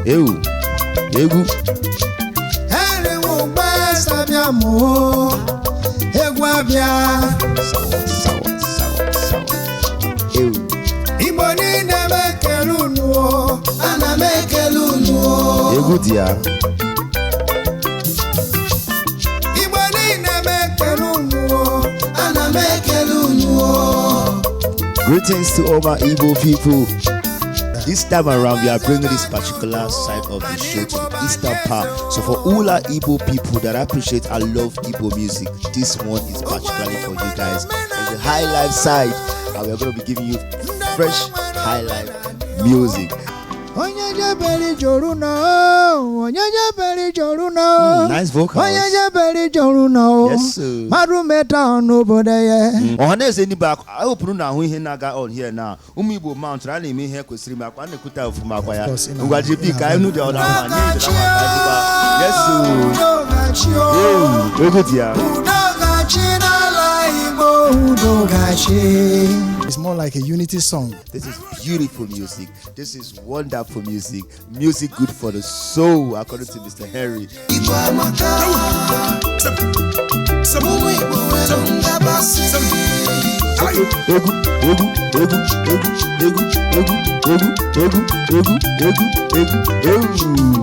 Ewu, egwu. Eriwo gbesa bịa mụọ egwu abịa. Sawa, sawa, sawa, sawa. Ewu. Igbo niile m ekele unu o, ana m ekele unu o. Egwu dị ya. Igbo niile m ekele unu o, ana m ekele unu o. Greetings to all my Igbo people. This time around, we are bringing this particular side of the show to the eastern part. So, for all our Igbo people that appreciate and love Igbo music, this one is particularly for you guys. It's the high life side, and we're going to be giving you fresh high life music. Onye jebere ijoru na o, onye jebere ijoru na o. Nice vocals. Onye jebere ijoru na o. Yes, sir. Mmadụ meta n'obodo ya. Ọhaneze ndị be, ahụpụrụ na ahụ ihe na-aga on here now. Ụmụ Igbo mount a na-eme ihe kwesịrị ime akwa a na-ekwute ofụma akwa ya. Of course, ị Ngwa JB, ka anyị nụ dị ọda nwa nye dị nwa ka anyị dịkwa. Yes sir. Udo ga-achị o. Ewu, egwu dị ya. Udo ga-achị n'ala Igbo, udo ga-achị. It's more like a unity song. This is beautiful music. This is wonderful music. Music good for the soul, according to Mr. Henry. Igbo amaka. Ụmụ Igbo nwere ngabasị. Egwu, egwu, egwu, egwu, egwu, egwu, egwu, egwu, egwu, egwu, egwu, egwu.